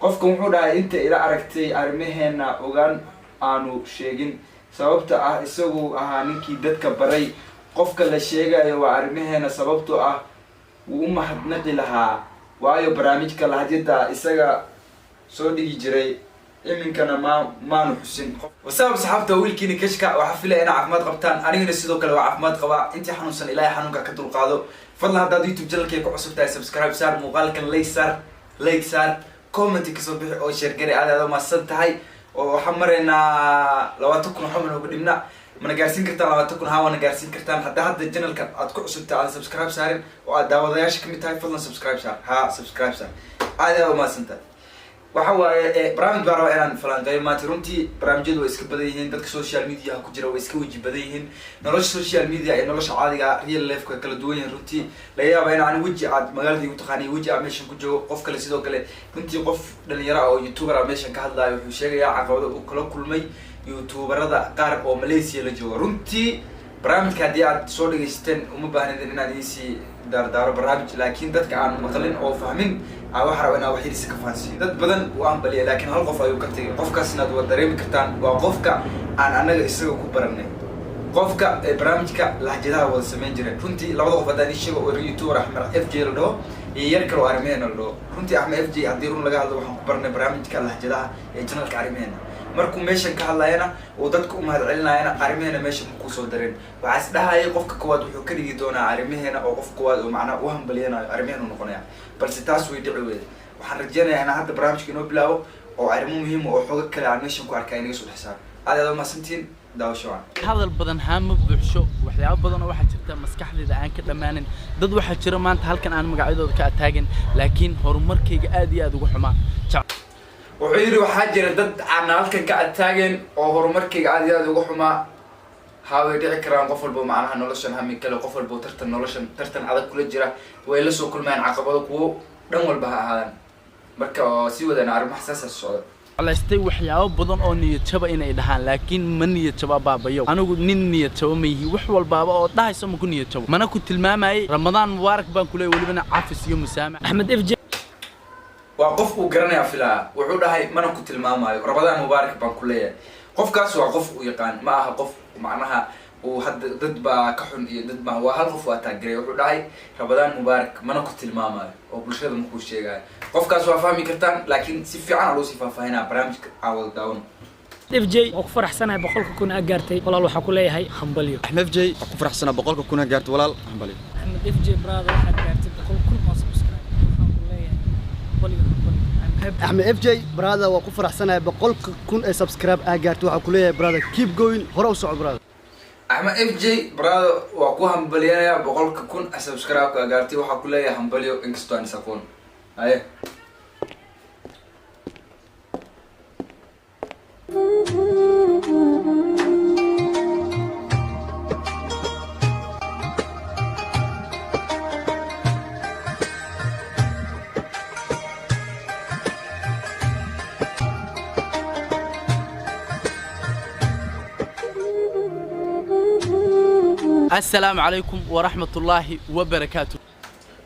Qofkan wuxuu dhahay inta ila aragtay arrimaheena ogaan aanu sheegin, sababta ah isagu ahaa ninkii dadka baray. Qofka la sheegayo waa arrimaheena, sababtoo ah wuu u mahadnaqi lahaa, waayo barnaamijka lahjada isaga soo dhigi jiray, iminkana maanu xusin. Wasaab saxaabta, wiilkiini Kashka. Waxaa filaya inaa caafimaad qabtaan, anigana sidoo kale waa caafimaad qabaa. Intii xanuunsan Ilaahay xanuunka ka dulqaado. Fadlan, haddaad YouTube channelkay ku cusub tahay, subscribe saar, muuqaalkan like saar, like saar, comment kasoo bixi oo share gari. Aad aad umahadsan tahay. Oo waxaan maraynaa 20,000, waxba nooga dhibna. Mana gaarsiin kartaan 20,000? Haa, waana gaarsiin kartaan. Hadda hadda channelka aad ku cusubtahay, aad subscribe saarin oo aad daawadayaasha kamid tahay, fadlan subscribe saar, ha subscribe saar. Aad aad umahadsan tahay. Waxa waaye, barnaamij baan rabaa inaan falanqeeyo maanta. Runtii barnaamijyadu way iska badan yihiin, dadka social mediaha ku jira way iska weji badan yihiin. Nolosha social media iyo nolosha caadiga, real lifeka, kala duwan yihiin. Runtii laga yaaba in aan weji aad magaalada igu taqaaniy, weji aad meeshan ku joogo, qof kale sidoo kale. Runtii qof dhalinyaro ah oo youtuber ah meeshan ka hadlaayo wuxuu sheegayaa caqabado uu kala kulmay youtuberada qaar oo Malaysia la joogo. Runtii barnaamijka haddii aad soo dhegaysateen, uma baahnidin inaad iisii daardaaro barnaamij, laakiin dadka aan maqlin oo fahmin a waxaa raba inaa wax yariisa ka fahansiiyo. Dad badan uu ambaliya, laakiin hal qof ayuu ka tegay. Qofkaasna ad waa dareemi kartaan, waa qofka aan annaga isaga ku baranay, qofka ee barnaamijka lahjadaha wada samayn jireen. Runtii labada qof haddaan ii sheego, oo youtuber Axmed FJ la dhaho iyo yar kale oo Arrimaheena la dhaho. Runtii Axmed FJ, haddii run laga hadlo, waxaan ku baranay barnaamijka lahjadaha ee channelka Arrimaheena. Markuu meeshan ka hadlayana uu dadka u mahad celinayana, arrimaheena meesha ma kusoo dareen. Waxaa is dhahayay qofka koowaad wuxuu ka dhigi doonaa arrimaheena, oo qof koowaad oo macnaha u hambaliyanayo arrimaheena noqonaya, balse taas way dhici weyday. Waxaan rajeynayaa inaan hadda barnaamijka inoo bilaabo oo arrimo muhiima oo xogo kale aan meeshan ku arkay inaga soo dhex saaro. Aad aad umahadsantihiin, daawasho wacan. Hadal badan haama buuxsho. Waxyaabo badan oo waxaa jirta maskaxdayda aan ka dhammaanin. Dad waxaa jira maanta halkan aan magacyadooda ka ataagin, laakiin horumarkayga aad iyo aad uga xumaa. Wuxuu yidhi waxaa jira dad aan halkan ka adtaageen oo horumarkayga aad iyo aad uga xumaa. Haa, way dhici karaan. Qof walba macnaha noloshan hami kale, qof walba tartan, noloshan tartan adag kula jira, way la soo kulmayaan caqabado, kuwo dhan walba ha ahaadaan. Marka oo sii wadana arrimaha saasa socda. Jeclaystay waxyaabo badan oo niyad jaba inay dhahaan, laakiin ma niyad jaba baabayo. Anigu nin niyad jaba ma yihi. Wax walbaaba oo dhahayso ma ku niyad jabo, mana ku tilmaamayay. Ramadaan mubaarak baan kuleeyay, welibana cafis iyo musaamax. Axmed FJ. Waa qof uu garanayaa filaa. Wuxuu dhahay mana ku tilmaamayo, Ramadaan mubaarak baan ku leeyahay. Qofkaas waa qof uu yaqaan, ma aha qof macnaha uu hadda dad baa ka xun iyo dad baa. Waa hal qof waa taageray. Wuxuu dhahay Ramadaan mubaarak, mana ku tilmaamayo oo bulshada makuu sheegayo. Qofkaas waa fahmi kartaan, laakiin si fiican aa loo sii faahfaahinaa barnaamijka aan wada daawan. FJ, waa ku faraxsanahay 100,000 aa gaartay. Walaal, waxaa ku leeyahay hambalyo. Axmed FJ, waa ku faraxsanaa 100,000 aa gaartay. Walaal, hambalyo. Axmed FJ brother, waxaad gaartay 100,000 oo subscribe. Waxaan ku leeyahay hambalyo, hambalyo. Axmed FJ brother, waa ku faraxsanahay 100,000 ee subscribe aa gaartay. Waxaa ku leeyahay brother, keep going, hore u soco brother. Axmed FJ brother, waa ku hambalyanaya 100,000 subscribe-ka gaartay. Waxaa ku leeyahay hambalyo, inkastoo aan is aqoon haye. Assalaamu calaykum waraxmatullaahi wabarakaatu.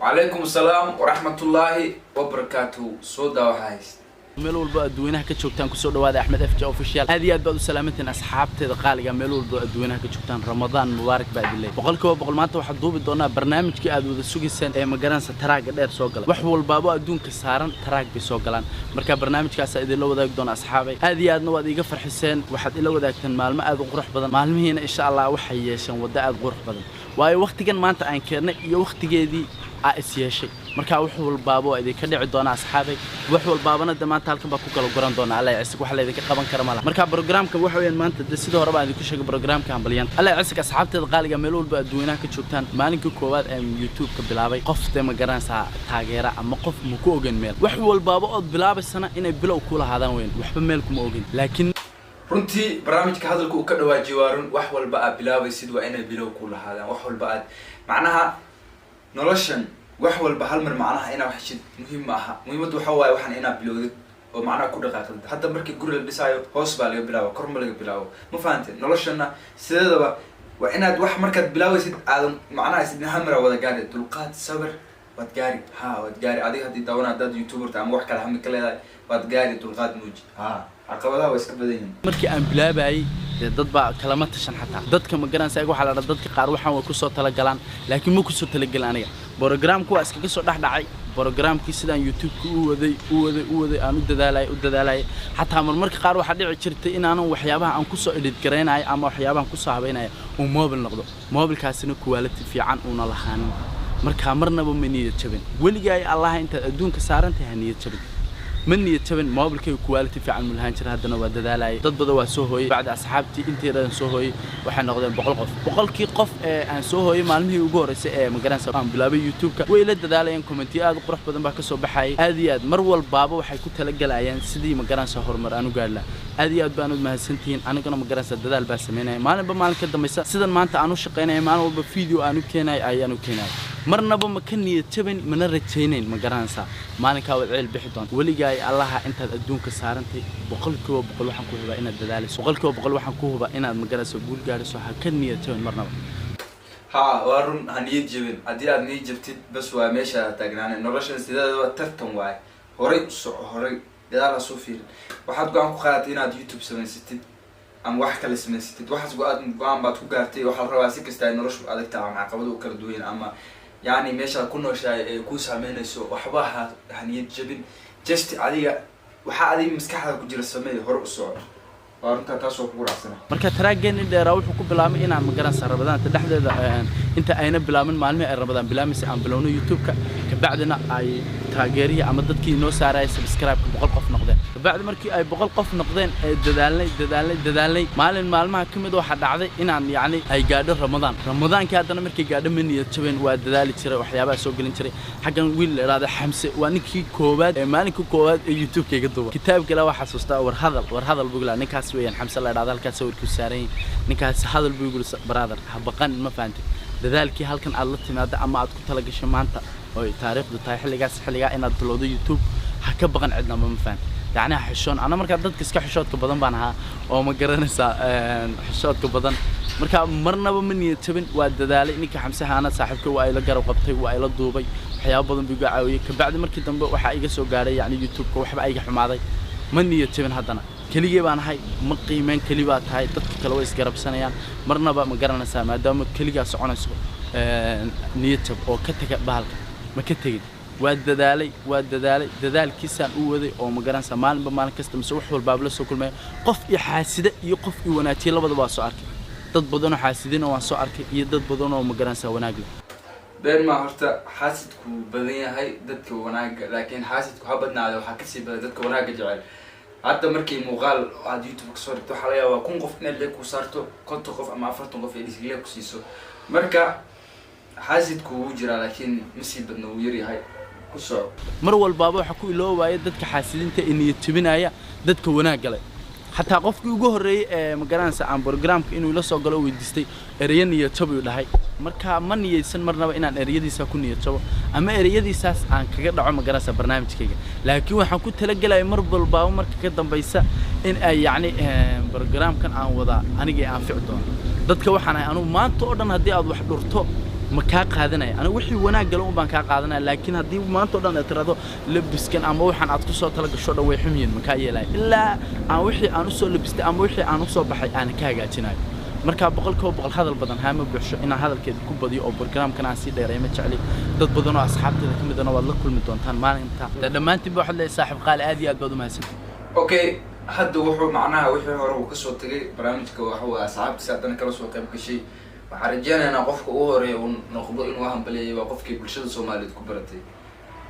Wacalaykum asalaam waraxmatullaahi wabarakaatuhu. Soo daa waxaa haysta. Meel walba adduweynaha ka joogtaan, kusoo dhawaada Axmed FJ Official. Aad iyo aad baad u salaamantiin asxaabteeda qaaliga, meel walba adduweynaha ka joogtaan. Ramadaan mubaarak baa idin leeyahay 100%. Maanta waxaad duubi doonaa barnaamijkii aad wada sugayseen ee magaranaysa taraaga dheer soo gala. Wax walbaabo adduunka saaran taraag bay soo galaan. Marka barnaamijkaas idinla wadaagi doona asxaabay. Aad iyo aadna waad iiga farxiseen, waxaad ila wadaagteen maalmo aad u qurux badan. Maalmihiina insha Allah waxay yeesheen waddo aad u qurux badan, waayo waqtigan maanta aan keennay iyo waqtigeedii aa is yeeshay. Marka wax walbaaba waa idinka dhici doona asxaabay, wax walbaabana de maanta halkan baa ku kala goran doona. Alla cisig, wax laydinka qaban kara malaha. Marka programka waxa weeyaan maanta de sidii hore baan idinku sheegay, programka hambalyanta. Alla cisig, asxaabteeda qaaliga, meel walba adduweynaha ka joogtaan. Maalinkii koowaad ee YouTube-ka bilaabay, qof dee ma garanaysaa taageera ama qof ma ku ogen meel. Wax walbaaba ood bilaabaysana inay bilow ku lahaadaan weyn, waxba meel kuma ogin, laakiin Runtii barnaamijka hadalka uu ka dhawaajiyo waa run. Wax walba aad bilaabaysid waa inay bilow ku lahaadaan. Wax walba aad macnaha noloshan, wax walba hal mar macnaha inaad heshid muhiim ma aha. Muhiimaddu waxa waaye waxaan inaad bilowdid oo macnaha ku dhaqaaqdid. Hadda markii guri la dhisaayo, hoos baa laga bilaaba, kor ma laga bilaabo. Ma fahanteen? Noloshana sideedaba waa inaad wax markaad bilaabaysid aadan macnaha isdhin hal mar aa wada gaari. Dulqaad, sabir, waad gaari, ha waad gaari. Adiga haddii daawana, haddaad youtuberta ama wax kale hami ka leedahay. Waad gaari, dulqaad muuji. Ha, caqabadaha waa iska badan yihiin. Markii aan bilaabayay dee dad baa kalama tashan xataa dadka, ma garanaysa. Ayaga waxaa la dhaha dadka qaar waxaan way kusoo talagalaan, laakiin ma kusoo talagelin aniga. Programku waa iskaga soo dhex dhacay. Programkii sidaan YouTube-ka u waday, u waday, u waday, aan u dadaalayay, u dadaalayay, xataa marmarka qaar waxaa dhici jirtay inaanan waxyaabaha aan kusoo edit garaynayo ama waxyaabahan kusoo habeynaya uu mobile noqdo, mobilkaasina quality fiican uuna lahaanin. Marka marnaba ma niyad jabin weligaay. Allaha intaad adduunka saaran tahay ha niyad jabin. Ma niyad jabin. Mobilkayga quality fiican mu lahaan jira, haddana waa dadaalayay. Dad badan waa soo hooyay. Bacdi asxaabtii inteedan soo hooyay waxay noqdeen 100 qof. 100-kii qof ee aan soo hooyay maalmihii ugu horreysay ee magaranaysa aan bilaabay YouTube-ka way la dadaalayeen. Commentiyo aad u qurux badan baa kasoo baxayay. Aad iyo aad mar walbaaba waxay ku talagalayaan sidii magaranaysa horumar aan u gaari lahaa. Aad iyo aad baan u mahadsantihiin. Aniguna magaranaysa dadaal baa sameynaya maalinba maalin ka dambaysa. Sidan maanta aan u shaqaynaya, maalin walba video aan u keenayo ayaan u keenaya. Marnaba ma ka niyad jabin, mana rajaynayn, ma garanaysaa, maalinkaa waad ceel bixi doonta. Weligaay Allaha intaad adduunka saarantay, 100% waxaan ku hubaa inaad dadaalayso. 100% waxaan ku hubaa inaad magaranayso guul gaadhayso. Ha ka niyad jabin marnaba. Ha, waa run, ha niyad jebin. Haddii aad niyad jabtid, bas waa meesha taagnaane. Noloshan sideedaba tartan waaye. Horay u soco, horay gadaal ha soo fiirin. Waxaad go-aan ku qaadatay inaad YouTube samaysatid ama wax kale samaysatid. Waxaas go-aan baad ku gaartay. Waxaa la rabaa si kasta ay noloshu adag tahay ama caqabado u kala duwan ama yacni meeshaad ku nooshahay ay kuu saameynayso, waxba ha niyad jabin. Just adiga waxaa adiga maskaxda ku jira sameey, hore u soco. Waa runtaa, taas oo kugu raacsana. Marka taraaggeenni dheeraa wuxuu ku bilaabmay inaan magaranaysa Ramadaanta dhexdeeda, inta ayna bilaabin, maalmihii ay Ramadaan bilaabmaysa aan bilowno YouTube-ka. Kabacdina ay taageerihii ama dadkii noo saaraya subscribe-ka 100 qof noqdeen. Kabacdi markii ay 100 qof noqdeen ee dadaalnay, dadaalnay, dadaalnay, maalin maalmaha ka mid waxaa dhacday inaan yacni ay gaadho Ramadaan. Ramadaankii haddana markay gaadho ma niyad jabeen. Waa dadaali jiray, waxyaabaha soo gelin jiray. Xaggan wiil la idhaahdo Xamse waa ninkii koowaad ee maalinka koowaad ee YouTube-ka iga duuba. Kitaabkale waa xasuustaa, war hadal, war hadal buu ilaa ninkaas weeyaan, Xamse la idhaahdo, halkaas sawirkuu saaran yahay. Ninkaas hadal buu igu yiri: "Brother, ha baqan, ma fahantay? Dadaalkii halkan aad la timaado ama aad ku talagashay maanta oo taariikhdu tahay xilligaas xilligaa inaad bilowdo YouTube, ha ka baqan cidnaba, ma fahantay? Yacni ha xishoon." Ana markaa dadka iska xishoodka badan baan ahaa oo ma garanaysaa, xishoodka badan. Marka marnaba ma niyad jabin, waa dadaalay. Ninka Xamsahaana saaxiibka waa ila garab qabtay, waa ila duubay, waxyaabo badan buu iga caawiyey. Kabacdi markii dambe waxaa iga soo gaadhay yacni YouTube-ka waxba iga xumaaday. Ma niyad jabin haddana. Keligee baan ahay, ma qiimeyn keli baa tahay, dadka kale way isgarabsanayaan. Marnaba ma garanaysaa, maadaama keligaa soconayso, niyad jab oo ka taga bahalka ma ka tegin. Waa dadaalay, waa dadaalay, dadaalkiisaan u waday oo ma garanaysaa maalinba maalin kasta mise wax walbaaba la soo kulmaya. Qof i xaasida iyo qof i wanaajiya labadaba waa soo arkay. Dad badanoo xaasidina waan soo arkay iyo dad badanoo ma garanaysaa wanaag leh. Been maa, horta xaasidku badan yahay dadka wanaaga, laakiin xaasidku ha badnaada, waxaa kasii badan dadka wanaagga jecel. Hadda markii muuqaal aad YouTube kasoo dhigto, waxaa laga yaabaa 1000 qof inaad like ku saarto, 50 qof ama 40 qof ay dislike ku siiso. Marka xaasidku wuu jiraa, laakiin ma sii badna, wuu yaryahay. Ku soco. Mar walbaaba waxaa ku iloobaya dadka xaasidinta ee niyad jebinaya dadka wanaagga leh. Xataa qofkii ugu horreeyey ee ma garanaysa aan programka inuu ila soo galo weydiistay ereyo niyad jab uu dhahay. Marka ma niyeysan marnaba inaan ereyadiisa ku niyad jabo ama ereyadiisaas aan kaga dhaco, ma garanaysa, barnaamijkayga. Laakiin waxaan ku talagelaya mar walbaaba marka ka dambaysa in ay yacni programkan aan wadaa aniga ay anfici doono dadka. Waxaan ahay anugu maanta oo dhan haddii aad wax dhurto ma kaa qaadanaya. Anigu wixii wanaag gala un baan kaa qaadanaya. Laakiin haddii maanta oo dhan aad tirahdo labiskan ama waxaan aad kusoo tala gasho dhan way xum yihiin, ma kaa yeelaya ilaa aan wixii aan usoo labistay ama wixii aan usoo baxay aan ka hagaajinayo. Marka 100% hadal badan haama buuxsho. Inaan hadalkeeda ku badiyo oo programkan aan sii dheereeyo ma jecli. Dad badan oo asxaabteeda ka midana waad la kulmi doontaan maalinta. Dhammaantiin ba waxaad leeyahay saaxiib qaali, aad iyo aad baad u mahadsantahay. Okay, hadda wuxuu macnaha wixii hore uu kasoo tagay barnaamijka waxa uu asxaabtiisa haddana kala soo qayb gashay. Waxaan rajeynaynaa qofka ugu horeeya uu noqdo inuu hambaleeyay waa qofkii bulshada Soomaaliyeed ku baratay.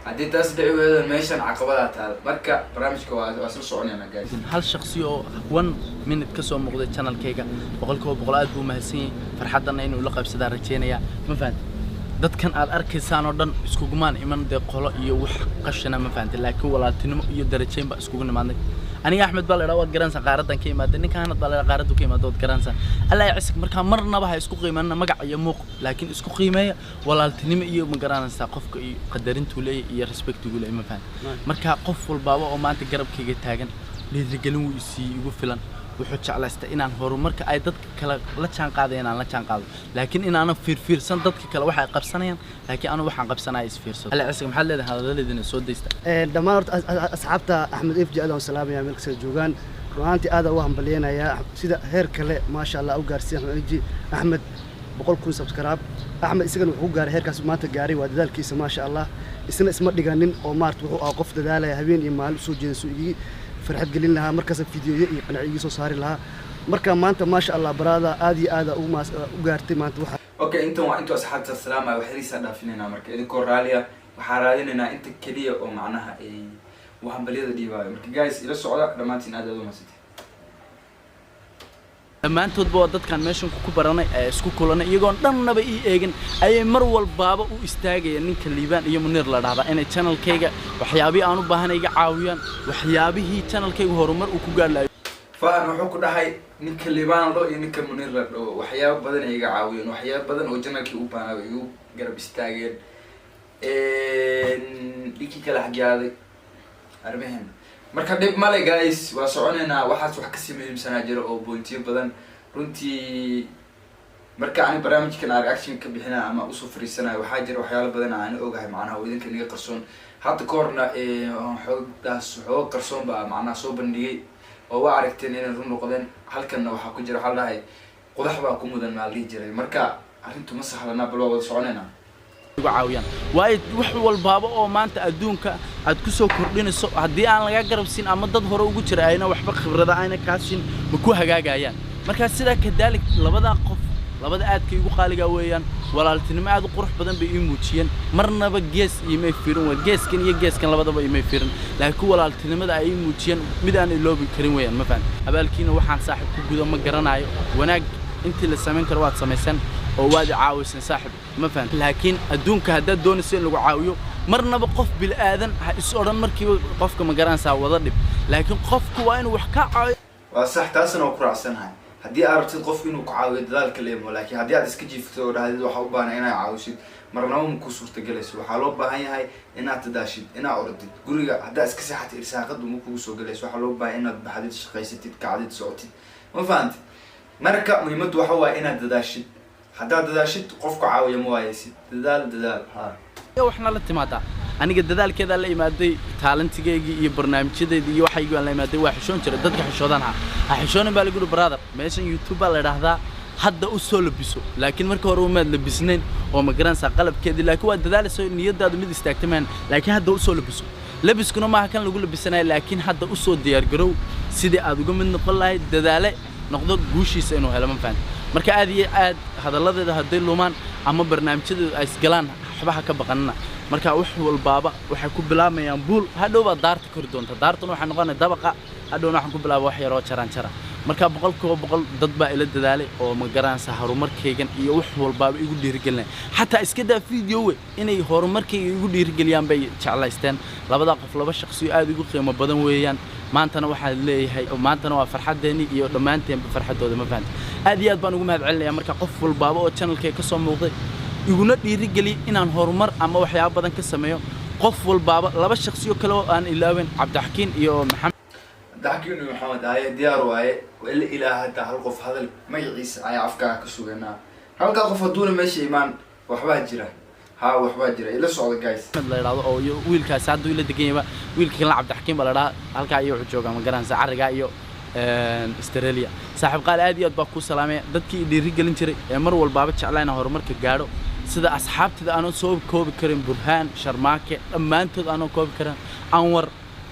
Haddii taas dhici weydo, meeshan caqabadaa taal. Marka barnaamijka waa isla soconaynaa, guys. Hal shaksi oo one minute ka soo muuqday channelkayga, 100% aad buu mahadsan yahay. Farxadana inuu la qaybsadaa rajeynaya, ma fahanti? Dadkan aad arkaysaan oo dhan iskugumaan iman dee qolo iyo wax qashina, ma fahanti? Laakiin walaaltinimo iyo darajayn baa iskugu nimaadnay. Aniga Axmed baa la idhaa, waad garanaysaa, qaaraddan ka imaaday. Ninka Hanad baa la idhaa, qaaraddu ka imaada, waad garanaysaa. Allah ya cisig. Markaa marnaba ha isku qiimanina magac iyo muuq, laakiin isku qiimeeya walaaltinimo iyo ma garanaysaa qofka iyo qadarintuu leeyahay iyo respectigu leeyahay, ma fahanti? Marka qof walbaaba oo maanta garabkayga taagan dhiirigelin wuu isiiyey igu filan. Wuxuu jeclaystay inaan horumarka ay dadka kale la jaan qaadaya inaan la jaan qaado, laakiin inaanan fiirfiirsan dadka kale waxa ay qabsanayaan, laakiin anu waxaan qabsanaya isfiirsado. Ale Ciise, maxaad leedahay hadaladeedina soo daysta? Dhammaan horta asxaabta Axmed FJ aad aan salaamaya meel kasta joogaan. Run ahaantii aad u hambalyeynaya sida heer kale, maasha Allah, u gaarsiiya Axmed FJ. Axmed 100,000 subscribe, Axmed isagana wuxuu gaaray heerkaas maanta gaaray waa dadaalkiisa, maasha Allah. Isna isma dhiganin oo maarata wuxuu ahaa qof dadaalaya, habeen iyo maalin usoo jeeda suu igi farxad gelin lahaa, markaas fiidiyoyo iyo qanci igi soo saari lahaa. Marka maanta, maasha Allah, brother, aad iyo aad ugu maas u gaartay maanta waxa. Okay, intan waa intuu asxaabta salaamaya. Waxyariisaan dhaafinaynaa. Marka idinkoo raaliya, waxaa raadinaynaa inta keliya oo macnaha ay uu hambalyada dhiibaayo. Marka guys, ila socda dhammaantiin, aad aad u mahadsantiin. Dhammaantoodba waa dadkaan meeshan ku baranay ee isku kulanay. Iyagoon dhannaba ii eegin ayay mar walbaaba u istaagayaan ninka Liibaan iyo Muniir la dhahdaa inay channelkayga waxyaabihii aan u baahanay iga caawiyaan, waxyaabihii channelkayga horumar uu ku gaar lahayo. Fahan wuxuu ku dhahay ninka Liibaan la dhaho iyo ninka Muniir la dhaho waxyaabo badan ay iga caawiyeen, waxyaabo badan oo channelkii u baahnaa bay igu garab istaageen. Dhinkii kala xagyaaday arrimaheena. Marka dhib male guys, waa soconaynaa. Waxaas wax kasii muhiimsanaa jira oo pointiyo badan runtii. Marka ani barnaamijkan aan reaction ka bixina ama usoo fariisanayo, waxaa jira waxyaalo badan aan ogahay macnaha oo idinka naga qarsoon. Hadda ka horna xoogdaas xoog qarsoon baa macnaha soo bandhigay oo waa aragteen inay run noqdeen. Halkanna waxaa ku jira, waxaa la dhahay qudax baa ku mudan maa la dhihi jiray. Marka arrintu ma sahlana, bal waa wada soconaynaa. Igu caawiyaan, waayo wax walbaaba oo maanta adduunka aad ku soo kordhinayso, haddii aan laga garab siin ama dad hore ugu jira ayna waxba khibrada ayna kaa siin, ma ku hagaagayaan. Marka sidaa kadaalik labadaa qof, labada aadka igu qaaligaa weeyaan. Walaaltinimo aad u qurux badan bay ii muujiyeen. Marnaba gees iimay fiirin waa geeskan iyo geeskan, labadaba iimay fiirin, laakiin walaaltinimada ay ii muujiyeen mid aan iloobi karin weeyaan. Ma fahan abaalkiina waxaan saaxib ku gudo ma garanayo. Wanaag intii la samayn karo waad samaysan oo waad i caawisan saaxib, ma fahan. Laakiin adduunka haddaad doonayso in lagu caawiyo, marnaba qof bilaadan ha is odhan markiiba qofka ma garanaysaa wada dhib, laakiin qofku waa inuu wax ka caawiyo. Waa sax, taasna waa ku raacsanahay. Haddii aad rabtid qof inuu ku caawiyo, dadaalka leemo. Laakiin haddii aad iska jiifto oo dhahdid waxaa u baahan inaad caawisid, marnaba ma ku suurtagelayso. Waxaa loo baahan yahay inaad tadaashid, inaad ordid guriga. Haddaad iska seexatid, irsaaqadu ma kugu soo gelayso. Waxaa loo baahan inaad baxdid, shaqaysatid, kacdid, socotid, ma fahantid? Marka muhiimaddu waxa waaye inaad dadaashid. Haddaad dadaashid, qofku caawiya ma waayeysid. Dadaal, dadaal, ha. Waxna la timaadaa. Aniga dadaalkeedaa la imaaday, talentigaygii iyo barnaamijyadeydii iyo waxaygii baan la imaaday. Waa xishoon jiray, dadka xishoodaan ha xishoonin baa lagu yidhi. Brother, meeshan YouTube baa la idhaahdaa, hadda u soo labiso, laakiin marka hore umaad labisnayn oo ma garanaysaa qalabkeedii, laakiin waa dadaalayso, niyadaadu mid istaagta maan, laakiin hadda u soo labiso. Labiskuna maaha kan lagu labisanayo, laakiin hadda u soo diyaargarow sidii aad uga mid noqon lahayd dadaale noqdo guushiisa inuu helo, ma fahanti? Marka aad iyo aad hadalladeeda hadday lumaan ama barnaamijyadeedu ay isgalaan, waxba ha ka baqanina. Marka wax walbaaba waxay ku bilaabayaan buul, hadhow baad daarta kori doonta. Daartuna waxay noqonaya dabaqa, hadhowna waxaan ku bilaaba wax yaroo jaraan jara. Marka 100% dad baa ila dadaalay oo ma garanaysaa horumarkaygan iyo wax walbaaba igu dhiirigelinaya. Xataa iska daa videowe, inay horumarkayga igu dhiirigeliyaan bay jeclaysteen. Labadaa qof laba shaqsiyo aad igu qiimo badan weeyaan. Maantana waxaan leeyahay, maantana waa farxaddeeni iyo dhammaanteenba farxaddooda, ma fahanta? Aad iyo aad baan ugu mahad celinaya marka qof walbaaba oo channelkayga ka soo muuqday, iguna dhiirigeliyey inaan horumar ama waxyaabo badan ka sameeyo. Qof walbaaba, laba shaqsiyo kale oo aan ilaaweyn, Cabdixakiin iyo Maxamed. Cabdixakiin iyo Maxamed aye, diyaar waaye. Ila ilaa hadda hal qof hadal magaciisa ayaa afkaaga ka suganaa. Halkaa qof hadduuna meesha imaan, waxbaa jira, ha, waxbaa jira. Ila socda guys. La yidhaahdo oo iyo wiilkaasi hadduu ila degan yahay, wiilka kalena Cabdixakiin baa la dhahaa. Halkaa iyo wuxuu joogaa, ma garanaysa, carrigaa iyo Australia. Saaxiib qaali, aad iyo aad baa kuu salaamaya. Dadkii i dhiirigelin jiray ee mar walbaaba jeclaa inaan horumarka gaadho, sida asxaabtida aanoo soo koobi karin, Burhaan, Sharmaake, dhammaantood aanoo koobi karin, Anwar,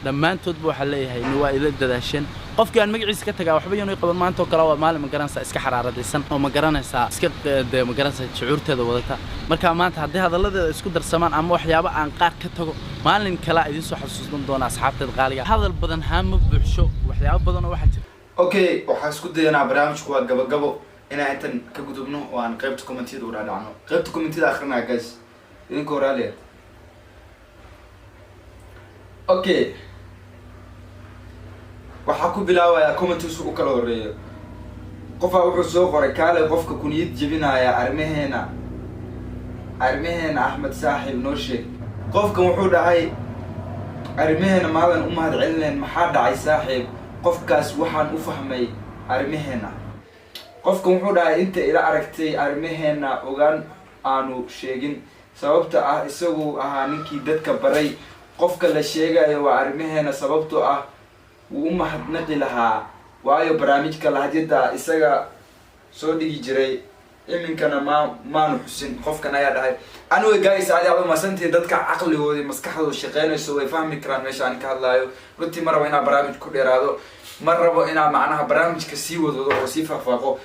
dhammaantoodba waxaa leeyahay ni waa ila dadaasheen. Qofkii aan magaciisa ka tagaa waxba yaanu qaban. Maanta oo kale waa maalin, ma garanaysaa, iska xaraaradaysan oo ma garanaysaa iska dee, ma garanaysaa, shucuurteeda wadata. Marka maanta haddii hadalladeeda isku darsamaan ama waxyaabo aan qaar ka tago, maalin kale idiin soo xasuusan doona. Asxaabteeda qaaliga, hadal badan haama buuxsho, waxyaabo badan oo waxaa jira. Okay, waxaan isku dayanaa, barnaamijku waa gabagabo, inaan intan ka gudubno oo aan qaybta commentiyada u dhaadhacno. Qaybta commentiyada akrinaa guys, idinka horaaliya. Okay, waxaa ku bilaabayaa commentiisu u kala horeeyo. Qofaa wuxuu soo qoray: "Kaale, qofka ku niyad jebinaya arrimaheena, arrimaheena Axmed saaxiib noo sheeg." Qofkan wuxuu dhahay: "Arrimaheena maadan u mahad celinayn, maxaa dhacay saaxiib?" Qofkaas waxaan u fahmay Arrimaheena. Qofkan wuxuu dhahay, inta ila aragtay arrimaheena ogaan aanu sheegin, sababta ah isagu ahaa ninkii dadka baray. Qofka la sheegayo waa arrimaheena, sababtoo ah wuu u mahadnaqi lahaa, waayo barnaamijka lahjada isaga soo dhigi jiray. Iminkana maanu xusin, qofkan ayaa dhahay. Anyway guys, aad aad umahadsantihiin. Dadka caqligooda iyo maskaxdooda shaqeynayso way fahmi karaan meesha aan ka hadlaayo. Runtii ma rabo inaa barnaamij ku dheeraado, ma rabo inaa macnaha barnaamijka sii wadwado oo sii faahfaaqo.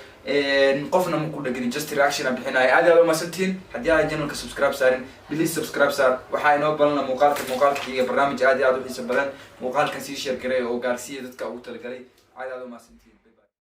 Qofna ma ku dhegin, just reaction aan bixinayo. Aad aad umahadsantihiin. Haddii aadan channelka subscribe saarin, please subscribe saar. Waxaa inoo balana muuqaalka xiga, barnaamij aad iyo aad u xiiso badan. Muuqaalkan sii share garay oo gaarsiiya dadka ugu talagalay. Aad aad umahadsantihiin.